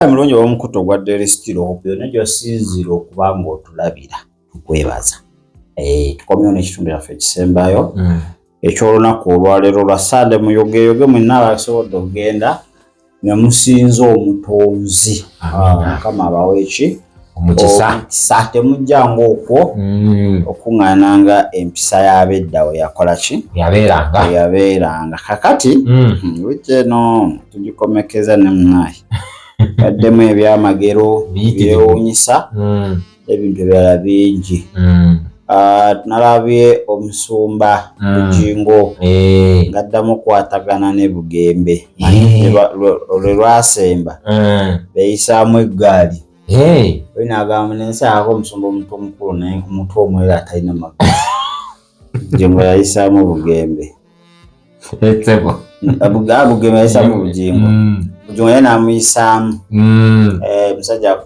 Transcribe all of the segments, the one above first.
Mulungi ow'omukutu ogwa Daily Steel Hope, yonna gy'osinziira okuba ng'otulabira, tukwebaza. Tukomyewo n'ekitundu kyaffe ekisembayo eky'olunaku olwaleero lwa Sande. Muyogeyoge mwenna abasobodde okugenda ne musinza Omutonzi. Amiina. Mukama abawe eki? Omukisa. Omukisa. Temujjanga okwo okuŋŋaananga empisa y'abedda we yakola ki? Yabeeranga. We yabeeranga. Kakati wiiki eno tugikomekeza ne munaye baddemu ebyamagero Biyitirivu. byewuunyisa, ebintu ebirala bingi. Nalabye omusumba Bugingo ng'addamu okukwatagana ne Bugembe. Lwe lwasemba beeyisaamu eggaali. Oyo n'agamba nensaako omusumba omuntu omukulu naye omutwe omwera atalina magezi. Bugingo yayisaamu Bugembe. Etsebo. Bugembe yayisaamu Bugingo. Bugingo naye n'amuyisaamu. Musajja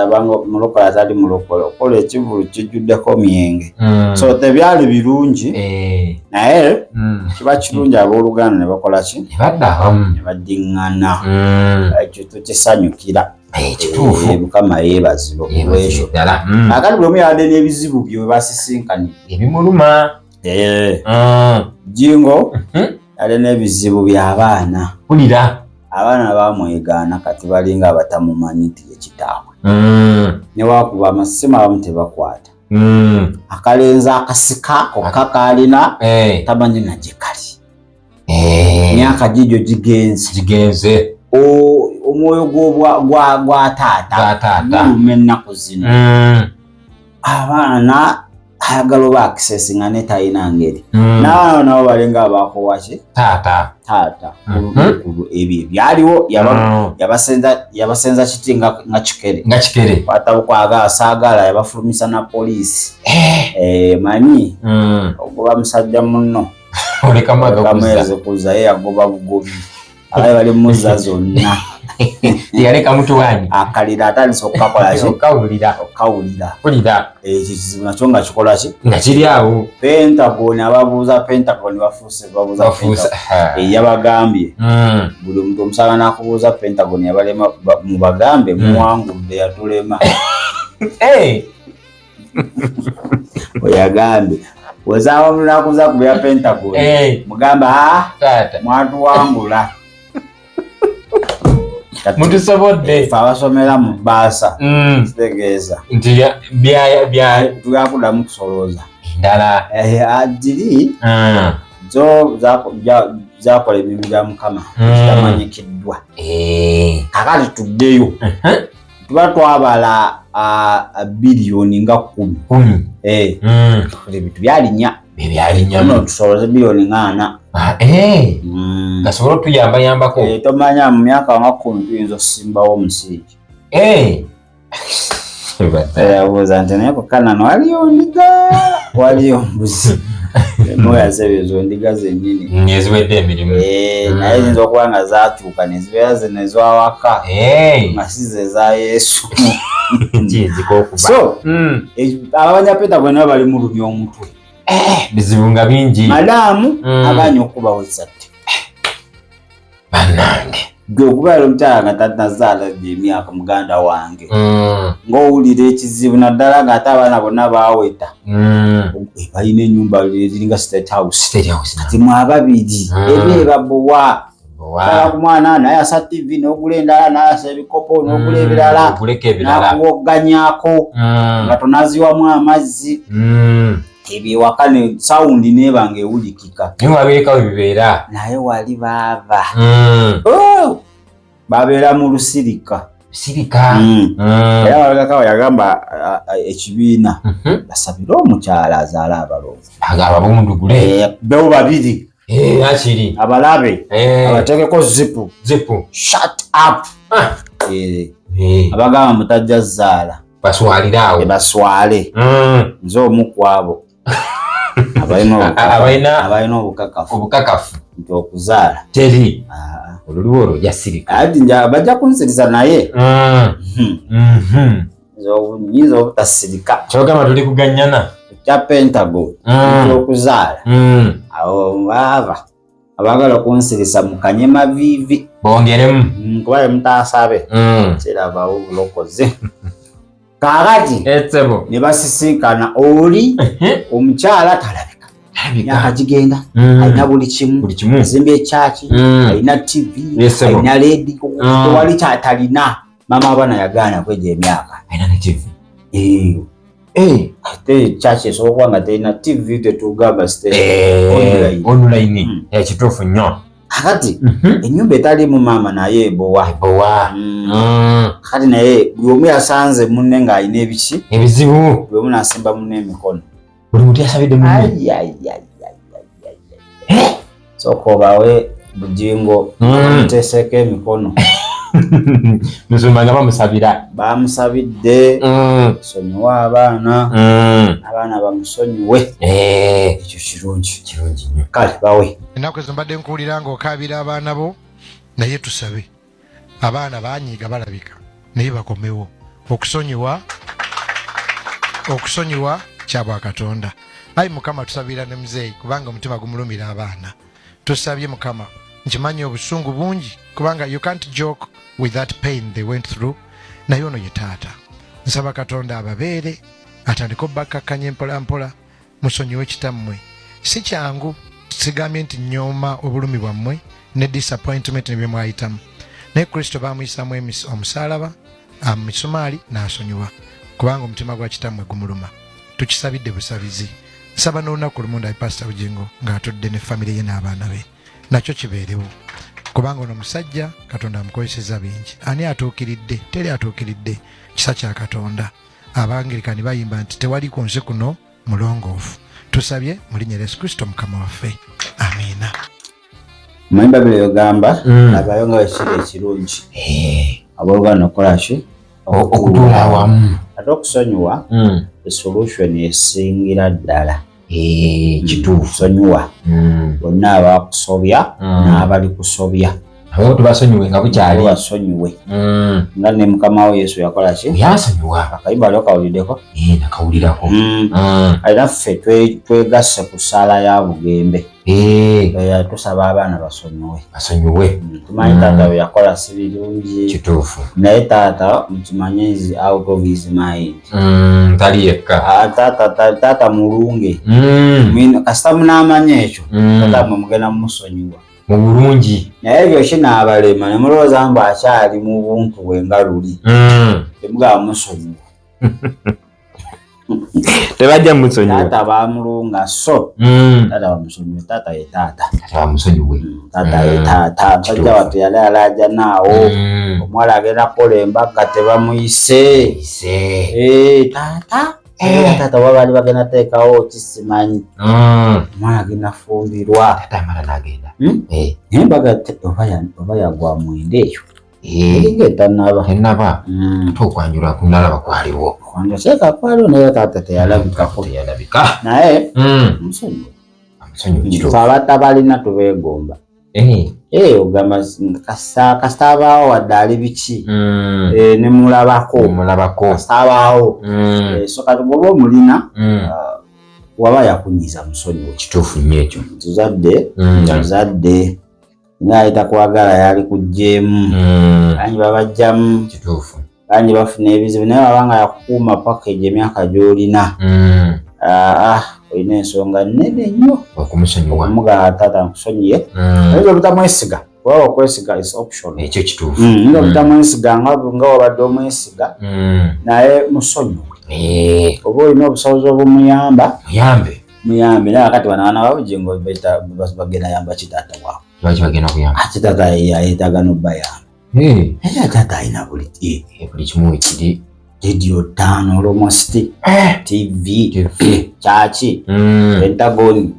abanga mulokole atali mulokole, okola ekivulu kijjuddeko myenge. So tebyali birungi, naye kiba kirungi abooluganda ne bakola ki? Ne badda awamu. Ne baddiŋŋana. Ekyo tukisanyukira. Kituufu. Mukama yeebazibwe olwekyo. Ddala. Akati buli omu yabadde n'ebizibu bye we basisinkanidde. Ebimuluma. Jingo yali n'ebizibu by'abaana. Mpulira. Abaana bamwegaana, kati balinga abatamumanyi nti ye kitaabwe. Newakuba amasimu abamu tebakwata. Akalenzi akasika kokka kaalina tamanyi na gye kali. Emyaka gigyo gigenze. Gigenze. Omwoyo gwa taata Gwa taata. guluma ennaku zino. Abaana ayagala oba access nga ne talina ngeri. N'abaana nabo balinga abakowa ki? Taata. Taata. Ebyo ebyaliwo yabasenza kiti nga kikere. Nga kikere. Kwatabukwaga saagala yabafulumisa na poliisi. Manyi ogoba musajja munno. Olekamu agakuza. Kamwezi ye yagoba bugobi. Abaye bali muzza zonna. Yaleka mutuwanyi. Akalira atandise okukakola ki? Okawulira. Okawulira. Mpulira. Ekyo kizibu nakyo nga kikola ki? Nga kiri awo. Pentagon, ababuuza Pentagon bafuuse babuuza Bafuuse. Pentagon. Yabagambye buli omuntu omusanga n'akubuuza Pentagon yabalema, mubagambe muwangudde yatulema. Oyagambye ozaaba munakuza ku bya Pentagon, mugamba, "Ah, Taata. mwatuwangula." Kati Mutusobodde. ffe abasomera mu bbaasa, kitegeeza Nti bya tugenda kuddamu kusolooza Endala. Giri zo zakola emirimu gya Mukama kitamanyikiddwa. Kakati tuddeyo, tuba twabala biliyoni nga 10. 10. Ebintu byalinya. Byebyalinnyamu. No tusoloze biliyoni nga 40. Gasobole otuyambayambako. Tomanya mu myaka nga 10 tuyinza okusimbawo omusingi. Yabuuza nti naye ku Kanani waliyo ndiga, waliyo mbuzi? Moyaze ezo ndiga zennyini. Eziwedde emirimu. Naye ziyinza okuba nga zaatuuka ne zibeera zino ez'awaka nga si ze eza Yesu. Kiyinzika okuba. So abanyapentagon nabo bali mulumya omutwe. Bizibu nga bingi. Madaamu agaanye okubawo ezzadde. Bannange. Gwe okubeera omukyala nga tanazaala emyaka, muganda wange, ng'owulira ekizibu, naddala ng'ate abaana bonna baaweta. Balina ennyumba eziringa State House. State House. Kati mwe ababiri ebyebabbowa Wa. tala ku mwana nayasa TV n'ogula endala, nayasa ebikopo n'ogula ebirala. Oguleka ebirala. Nakuwogganyako nga tonaziwamu amazzi. Ebyewaka ne sound neeba nga ewulikika. Naye wabeerekawo bibeera. Naye wali baava. Oh! Babeera mu lusirika. Sirika. Era mabegakawo yagamba ekibiina basabire omukyala azaale abalongo. Ababundugule. Bewo babiri. Akiri. Abalabe abateekeko zipu. Zipu. Shut up. Ah. Abagamba mutajja zaala. Baswalire awo. Baswale. Nze omu ku abo abalina Abalina obukakafu obukakafu nti okuzaala teri. Ah. Oluliwo olwo ojja sirika. Ati bajja kunsiriza naye nze nyinza obutasirika. Kyogamba tuli kuganyana. Kya Pentagon ekyokuzaala, abo baaba abaagala okunsirisa mukanye maviivi. Bongeremu. Kuba emutaasabe kirabawo bulokozi. Kaakati Etsebo. ne basisinkana oli omukyala talabika, myaka gigenda, alina buli kimu, Buli kimu. azimbye ekyaki, alina TV, Yes, sebo. alina ledi, tewali kyatalina. Maama abaana yagaana kweja emyaka. Alina ne TV. Eh, ate kyaki esobola okuba nga terina TV, tetugamba station online. Online. Kituufu nnyo. Kakati ennyumba etalimu maama naye ebowa. Ebowa. Kati naye buli omu yasanze munne ng'alina ebiki, Ebizibu. buli omu n'asimba munne emikono. Buli muntu yasabidde munne. Ai, ai, ai, ai, ai, ai, ai. Sooka obawe Bugingo, muteeseeko emikono. Musumba nga bamusabira. Bamusabidde, sonyiwa abaana, abaana bamusonyiwe. Ekyo kirungi. Kirungi nnyo. Kale bawe. Ennaku ezo mbadde nkuwulira ng'okaabira abaana bo, naye tusabe. Abaana banyiiga balabika, naye bakomewo. Okusonyiwa, okusonyiwa kya bwa Katonda. Ayi Mukama, tusabira ne muzeeyi kubanga omutima gumulumira abaana. Tusabye Mukama, nkimanyi obusungu bungi kubanga you can't joke with that pain they went through, naye ono ye taata. Nsaba Katonda ababeere, atandike obbakkakkanya empola mpola, musonyiwe kitammwe. Si kyangu, sigambye nti nyooma obulumi bwammwe ne disappointment ne bye mwayitamu, naye Kristo bamuyisaamu omusaalaba, misumaali, n'asonyiwa kubanga omutima gwa kitammwe gumuluma. Tukisabidde busabizi. Nsaba n'olunaku lumu ndabe Pasita Bugingo ng'atudde ne famire ye n'abaana be, nakyo kibeerewo, kubanga ono musajja Katonda amukozeseza bingi. Ani atuukiridde? Teri atuukiridde, kisa kya Katonda. Abangirikani bayimba nti tewali ku nsi kuno mulongoofu. Tusabye mu linnya lya Yesu Kristo Mukama waffe, amiina. Omanyi Babiri ogamba, labayo nga wekiri ekirungi abooluganda okukola ki? Okutuula awamu. Ate okusonyiwa, esolution esingira ddala. Kituufu. Sonyiwa bonna abakusobya n'abali kusobya. Abo tubasonyiwe nga bukyali. Basonyiwe nga ne Mukama we Yesu yakola ki? Yasonyiwa. Akayimba ali okawuliddeko? Nakawulirako. Alina ffe twegasse ku ssaala ya Bugembe. Tusaba abaana basonyiwe. Basonyiwe. Tumanyi taata bwe yakola si birungi. Kituufu. Naye taata mukimanyi is out of his mind. Tali yekka. Ah, taata taata mulunge. Kasita munaamanya ekyo, taata mwe mugenda mumusonyiwa mu bulungi. Naye ebyo kinaabalema ne mulowooza mbu akyali mu buntu bwe nga luli, temugaba musonyiwa. Tebajja musonyiwa. Taata bamulunga, so taata bamusonyiwe. Taata ye taata. Taata bamusonyiwe. Taata ye taata. Musajja wattu yali alaja naawo, omuwala agenda kukola embaga tebamuyise. Ise. Eh, taata. Taata oba baali bagenda teekawo kisimanyi, omwana agenda fumbirwa. Taata amala n'agenda. Hmm? Naye embaga oba yagwa mwenda eyo, eringa etanaba. Tenaba. Ate okwanjula kunalaba kwaliwo. Kwanjula seeka kwaliwo, naye taata teyalabikako. Teyalabika. Naye musonyiwe. Amusonyiwe, kituufu. Abatabalina tubeegomba. Eh, ogamba kasita abaawo wadde ali biki, eh, ne mulabako. Mulabako. Kasita abaawo. Eh, so kati bw'oba omulina, waba yakunyiza, musonyiwe. Kituufu nnyo ekyo. Tuzadde, tuzadde nga kwagala yali kugjeemu, bangi babajjamu. Kituufu. Bangi bafuna ebizibu, naye wabanga yakukuuma package emyaka gy'olina, aa olina ensonga nnene nnyo okumusonyiwa. Okumugamba taata nkusonyiye. Oyinza obutamwesiga, kuba okwesiga is optional. Ekyo kituufu. Oyinza obutamwesiga nga wabadde omwesiga, naye musonyiwe. Oba olina obusobozi obumuyamba, muyambe. Muyambe. Naye kati bano abaana babugingo bagenda yamba kitaata waabwe? Lwaki bagenda kuyamba? Ate taata yeetaaga n'obbayamba. Naye taata alina buli Buli kimu wekiri. Rediyo 5 almost, TV, TV. Kyaki, Pentagon.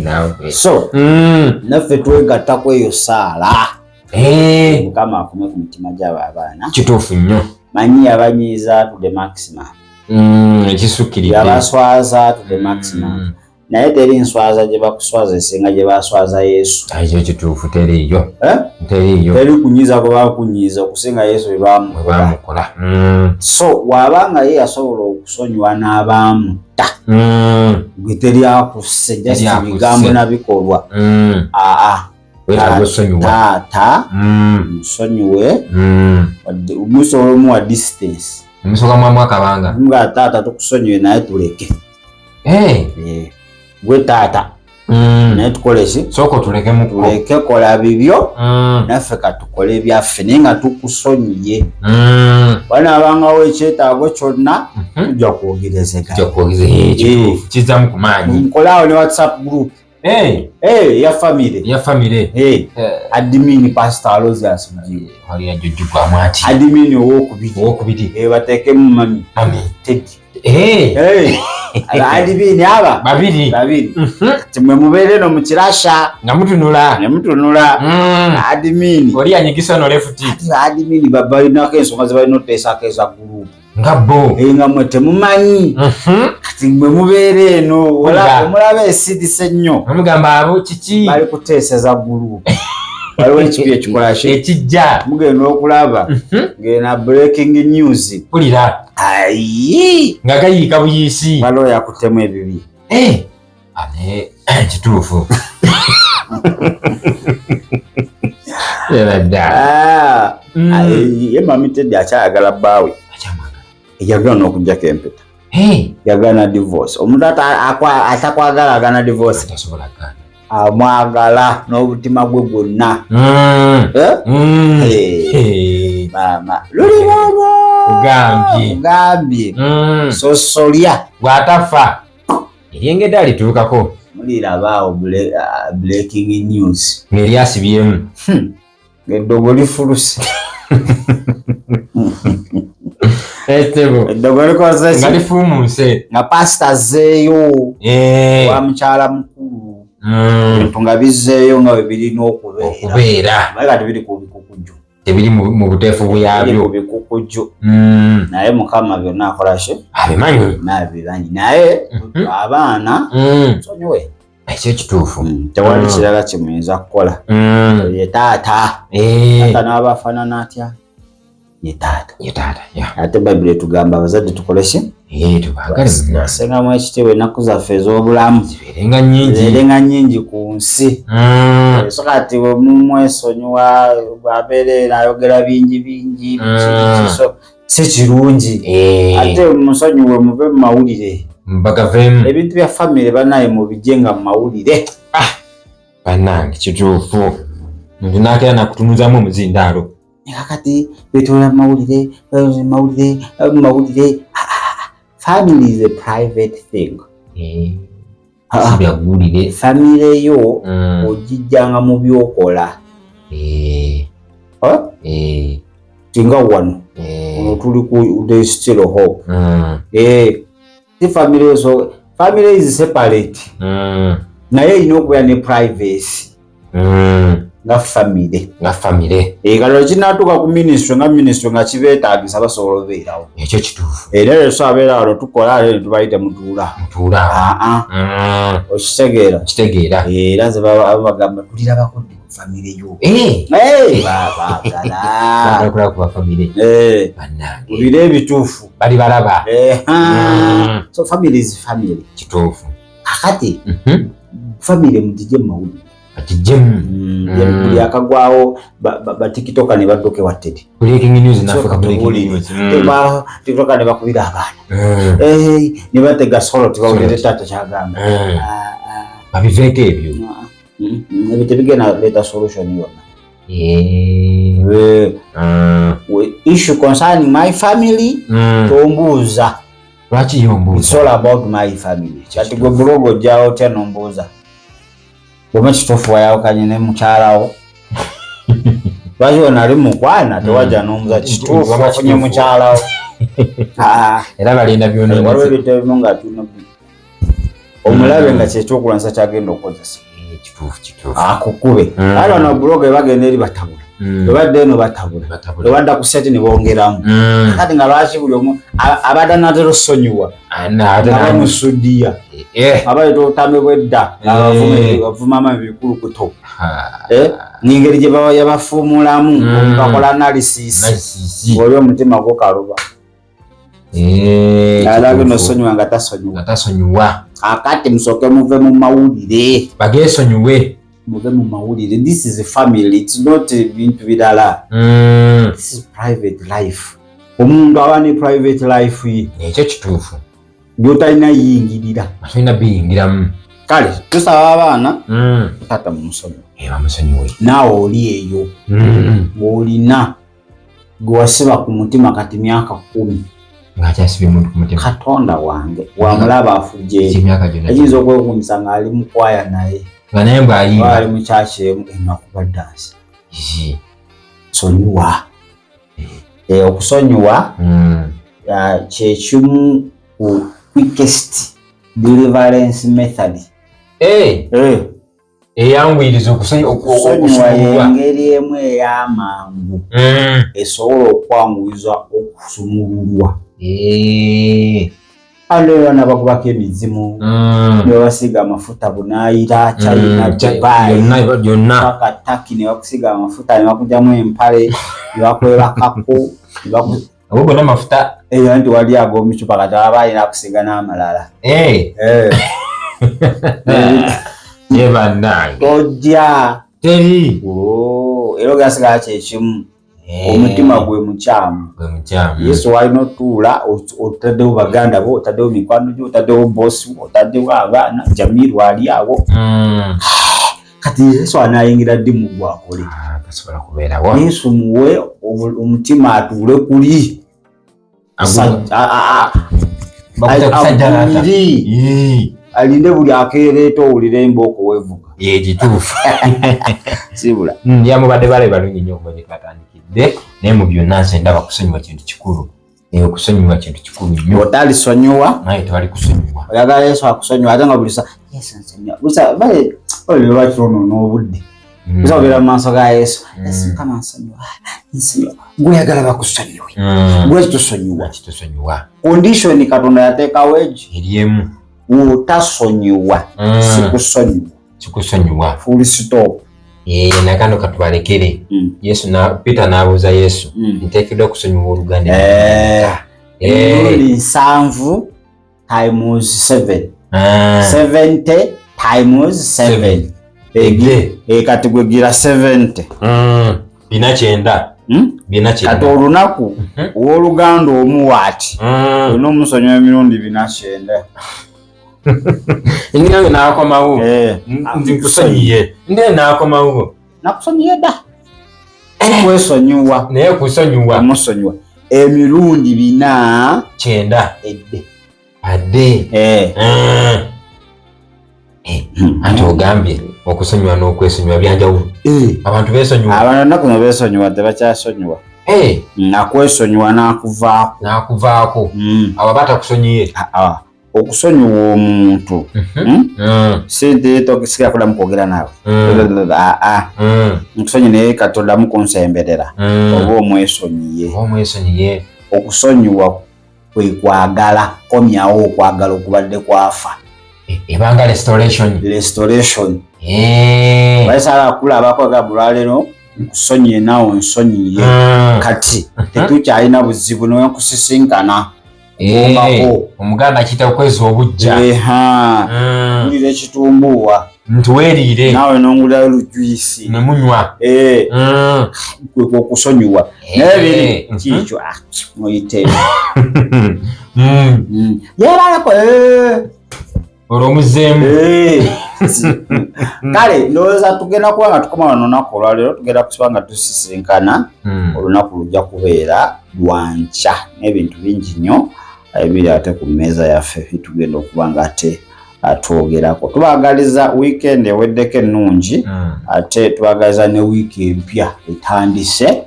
Naawe. So naffe twegattako eyo saala. Mukama akume ku mitima gyabo abaana. Kituufu nnyo. Manyi yabanyiiza to the maximum, Ekisukkiridde. yabaswaza to the maximum, naye teri nswaza gye bakuswaza esinga gye baswaza Yesu. Ekyo kituufu, teriiyo. Eh? Teriiyo. Teri kunyiiza kwe bakunyiiza okusinga Yesu bwe bwe bamukola. Bamukola. So wabanga ye yasobola okusonyiwa n'abaamutta, gwe teri akusse, just Teri akusse. bigambo na bikolwa. Aa. Wetaaga osonyiwa. Taata musonyiwe. Musobola omuwa distance. Musoka mwamu akabanga. Nga taata tukusonyiwe naye tuleke. Gwe taata. Naye tukole ki? Sooka otulekemu. Tuleke kola bibyo. Naffe katukole byaffe naye nga tukusonyiye. Wanaabangawo ekyetaago kyonna tujja kwogerezeganya. Tujja kwogerezeganya. Kizzamu ku maanyi. Mukole awo ne WhatsApp group. Ya family. Ya family. Admin Pastor Aloysius Bugingo. Wali ajjujjugwamu ati. Admin owokubiri. Owokubiri. Bateekemu mami. Mami. Teddy. Admin aba babiri. Babiri. Timwe mubeere no mu kirasha. Nga mutunula. Ne mutunula. Admin. Oli anyigisa no left. Ati admin babalinako ensonga ze balina oteesaako eza group. Nga bo. Nga mwe temumanyi. Kati mwe mubeere eno omulaba esirise nnyo. Mugamba abo kiki? Bali kuteeseza group. Waliwo ekibi ekikola ki? Ekijja. Mugenda okulaba. Ng'ena breaking news. Mpulira. Ayi! Nga gayiika buyiisi. Waliwo yakuttemu ebibi. Ane kituufu. Ye Mami Teddy akyayagala bbaawe. Yagaana okuggyako empeta. Yagaana divorce. Omuntu atakwagala agaana divorce. Amwagala n'obutima bwe bwonna. Maama luli lwolwo. Kugambye. Sosolya. Bw'atafa. Eryengedde alituukako. Muliraba awo breaking news. Ng'eri asibyemu. Ng'eddogo lifuluse. Eddogo likoze ki? Nga lifuumuuse. Nga pasita azzeeyo. Wa mukyala mukulu. Ebintu nga bizzeeyo nga bwe birina okubeera. Naye kati biri ku bikukujju. Tebiri mu buteefu bwabyo. Biri ku bikukujju. Naye Mukama byonna akola ki? Abimanyi. Abimanyi. Naye abaana nsonyiwe. Ekyo kituufu. Tewali kirala kye muyinza kukola. Ye taata. Taata n'abafaanana atya? Ye taata. Ye taata. Ate Bayibuli etugamba abazadde tukole ki? Tubaagale munna. Tubasengamu ekitiibwa ennaku zaffe ez'obulamu. Zibeerenga nnyingi. Zibeerenga nnyingi ku nsi. So kati bwe mumwesonyiwa bw'abeera ayogera bingi bingi. So si kirungi. Ate musonyiwe muve mu mawulire. Mbagaveemu. Ebintu bya famire bannaye mubijje nga mu mawulire. Bannange kituufu. Muntu n'akeera nakutunuzaamu omuzindaalo. Kakati betoola mu mawulire, mawulire, mawulire. Family is a private thing. Si byaggulire. Famire yo ogijjanga mu by'okola. Tinga wano. Ono tuli ku there is still hope. Si family so family is separate. Naye erina okubeera ne privacy. Nga famire. Nga famire. Kati kinaatuuka ku ministry nga ministry nga kibeetaagisa basobola obeerawo. Ekyo kituufu. Era leero abeera wano tukola ate ne tubayita mutuula. Mutuula. Okitegeera. Okitegeera. Era nze bagamba tulirabako ddi ku famire yo. Baagala. Baagala kulaba ku bafamire. Bannange. Mu biro ebituufu. Bali balaba. So family is family. Kituufu. Kakati famire mugijje mu mawulire. Akijjemu. Buli akagwawo batikitoka ne badduka ewa Teddy. Breaking news n'afuuka breaking news. Tikitoka ne bakubira abaana. Ne batega solo tibawulire taata ky'agamba. Babiveeko ebyo. Ebyo tebigenda leeta solution yonna. Issue concerning my family tombuuza. Lwaki yombuuza? It's all about my family. Kati gwe bulogo ojjawo otya n'ombuuza? Bw'oba kituufu wayawukanye ne mukyalawo. Lwaki ono ali mukwana tewajja n'omuza kituufu ofunye mukyalawo. Era balinda byonoono. Waliwo ebintu ebimu nga tulina omulabe nga kyekyokulwanyisa kyagenda okukozesa. Kituufu kituufu. Akukube. Kale bano bulogo bagenda eri batabula. Bwe eno batabula. Bwe badda ku seti ne bongeramu. Kati nga lwaki buli omu abadde anaatera osonyiwa. Nga bamusudiya. Abaleeta obutambi bw'edda abavuma ebikulukuto. Ng'engeri gye yabafuumulamu bakola analysis. Ng'oli omutima gukaluba. Alabye nosonyiwa nga tasonyiwa. Nga tasonyiwa. Kakati musooke muve mu mawulire. Bageesonyiwe. Muve mu mawulire. This is a family, it's not bintu birala. This is private life. Omuntu aba ne private life ye. Ekyo kituufu. Gyotalina yingirira. Atolina biyingiramu. Kale tusaba abaana, taata mumusonyiwe. Bamusonyiwe. Naawe oli eyo ng'olina gwe wasiba ku mutima kati myaka 10. Ng'akyasibye omuntu ku mutima. Katonda wange wamulaba afujja eri. Emyaka gyonna. Ayinza okwewuunyisa ng'ali mu kwaya naye. Nga naye bw'ayimba. Ali mu kyaki emu enakuba ddansi. Sonyiwa. Okusonyiwa kye kimu ku quickest deliverance method. Eyanguyiriza okusonyiwa y'engeri emu ey'amangu esobola okwanguyiza okusumululwa. Alo bakubako emizimu, ne babasiiga amafuta bunaayira, China, Dubai, yonna paka Turkey, ne bakusiiga amafuta, ne bakugyamu empale, ne bakwebakako. Abo gonna mafuta. Eyo nti wali ag'omucupa, kati aba alina kusiiga n'amalala. Ye bannange. Tojja. Teri. Era ogasigala kyekimu. Omutima gwe mukyamu. Gwe mukyamu. Yesu walina otuula otaddewo baganda bo, otaddewo mikwano gyo, otaddewo boosi, otaddewo abaana, Jamiru ali awo. Kati Yesu anaayingira ddi mu gwakole? Tasobola kubeerawo. Yesu muwe omutima atuule kuli. Agumiri. Alinde buli akeereeta owulire embooko weevuga. Ye kituufu. Sibula. Yamubadde bale balungi nnyo okuva gye twatandikidde, naye mu byonna nze ndaba kusonyiwa kintu kikulu. Okusonyiwa kintu kikulu nnyo. Otalisonyiwa. Naye tewali kusonyiwa. Oyagala Yesu akusonyiwa ate nga buli sa Yesu nsonyiwa. Busa bale ole lwaki onoona obudde. Busa obeera mu maaso ga Yesu. Yesu Mukama nsonyiwa. Nsonyiwa. Gwe oyagala bakusonyiwe. Gwe tosonyiwa. Tosonyiwa. Condition Katonda yateekawo egi. Eri emu. Otasonyiwa. Sikusonyiwa. Sikusonyiwa. Full stop. Nakano katubalekere. Yesu na Peter n'abuuza Yesu, nteekeddwa okusonyiwa oluganda. Emirundi 7 times 7. 70 times 7. Kati gwe gira 70. 490. 490. Kati olunaku ow'oluganda omu waati. Olina omusonyiwa emirundi 490. Ndi nange n'akomawo. Nkusonyiye. Ndi n'akomawo. Nakusonyiye dda. Kwesonyiwa. Naye kusonyiwa. Omusonyiwa. Emirundi 490. Edde. Adde. Ate ogambye okusonyiwa n'okwesonyiwa byanjawulo. Abantu beesonyiwa. Abantu ennaku zino beesonyiwa, tebakyasonyiwa. Nakwesonyiwa n'akuvaako. N'akuvaako. Abo batakusonyiye. Okusonyiwa omuntu. Sente tokisigala kuddamu kwogera naawe. Nkusonyiye naye Katonda mukunsemberera. Oba omwesonyiye. Oba omwesonyiye. Okusonyiwa kwe kwagala, komyawo okwagala okubadde kwafa. Ebanga restoration. Restoration. Baisala kulabako ga bulwalero nkusonyiye naawe onsonyiye. Kati tetukyalina buzibu n'okusisinkana. Omuganda akiyita okweza obujja. Ngulira ekitumbuwa. Ntuweerire. Naawe n'ongulirayo lujuisi. Ne munywa. Kwe okusonyiwa. Naye biri kiikyo muyite. Yeebaleko. Olwo omuzzeemu. Kale ndowooza tugenda kuba nga tukoma wano olunaku olwaleero, tugenda kusiba nga tusisinkana. Olunaku lujja kubeera lwankya n'ebintu bingi nnyo ebiri ate ku mmeeza yaffe tugenda okuba nga ate twogerako. Tubaagaliza weekend eweddeko ennungi, ate tubaagaliza ne wiiki empya etandise.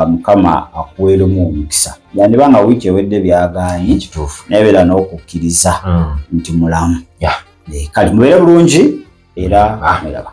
Mukama akuweeremu omukisa. Yandiba nga wiiki ewedde byagaanyi, naye beera n'okukkiriza nti mulamu. Kale mubeere bulungi era mweraba.